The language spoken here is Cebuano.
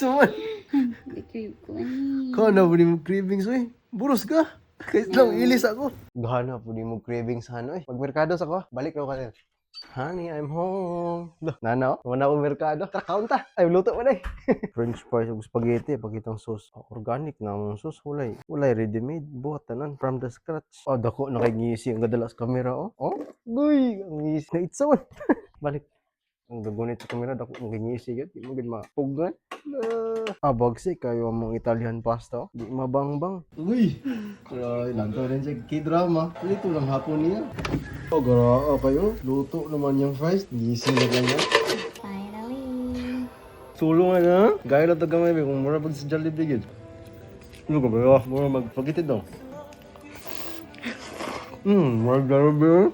Suman. Crave ko ani. Kana po mo cravings oy. Buros ka. Kahit lang ilis ako. Gana po mo cravings ano eh. Magmerkado sa ko. Balik raw ka din. Honey, I'm home. Lo, nana, oh. Wala akong merkado. Tara, kaon ta. Ay, luto mo na eh. French fries ug spaghetti. Pagitang sauce. Oh, organic na among sauce. Walay. Walay ready-made. Buhat tanan. From the scratch. Oh, dako na kay ngisi ang gadala sa kamera. Oh, oh. Guy, ang ngisi. Naitsawan. Balik. Ang gagunit sa kamera, dako ang ngisi. Di mo gid mapugan. Ah, bagsik kayo ang mga Italian pasta. Oh. Di mabangbang. Uy! Ay, lantaw rin siya K-drama. Dito lang hapon niya. Oh, garaa kayo. Luto naman yung fries. Gising na ganyan. Finally. Tulungan na. Gaya lang ito gamay kung mura pag sa Jollibee gid. Ano ka ba? Mura mag-spaghetti daw. Mura Jollibee.